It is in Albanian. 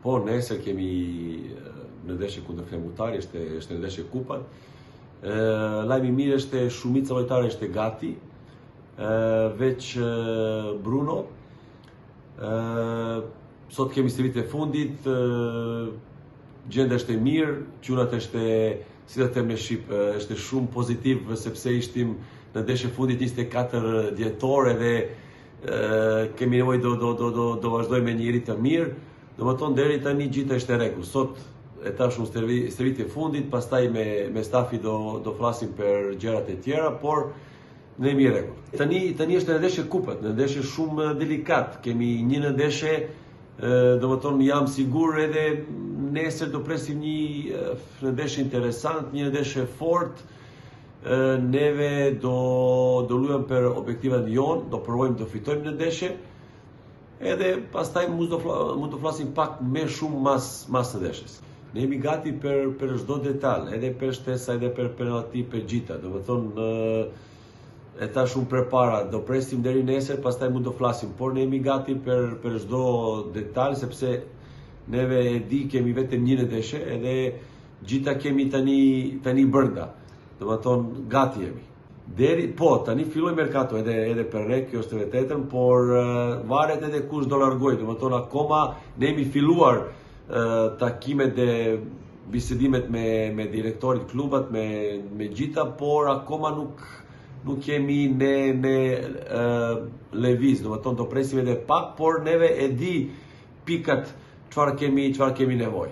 Po, nesër kemi në ndeshje kundër Flamurtari, është është në ndeshje kupat. Ë lajmi i mirë është shumica lojtarë është gati. Ë veç Bruno. Ë sot kemi stërvitje e fundit, ë gjendja është e mirë, çunat është si ta them në shqip, është shumë pozitiv sepse ishtim në ndeshje fundit 24 dhjetor edhe kemi nevojë do do do do do vazhdojmë me një ritëm të mirë. Domethënë deri tani gjitha është e rregull. Sot e tash unë stërvi, stërvitje fundit, pastaj me me stafi do do flasim për gjërat e tjera, por ne jemi rregull. Tani tani është në ndeshje kupët, në ndeshje shumë delikat. Kemi një në ndeshje domethënë jam sigur edhe nesër do presim një në ndeshje interesant, një ndeshje fort. Neve do do luajmë për objektivat jonë, do provojmë të fitojmë në ndeshje. Edhe pastaj mund të mund të flasim pak më shumë mas mas ndeshjes. Ne jemi gati për për çdo detal, edhe për shtesa, edhe për penallti, për gjitha. Domethënë e tash shumë përpara, do presim deri nesër, pastaj mund të flasim, por ne jemi gati për për çdo detal sepse neve e di kemi vetëm një ndeshje edhe gjitha kemi tani tani brenda. Domethënë gati jemi. Deri, po, tani filloi merkato edhe edhe për rek, kjo është e vërtetën, por uh, varet edhe kush do largoj, domethënë akoma ne jemi filluar uh, takimet dhe bisedimet me me direktorit klubat, me me gjitha, por akoma nuk nuk jemi ne ne uh, lëviz, domethënë do presim edhe pak, por neve e di pikat çfarë kemi çfarë kemi nevojë.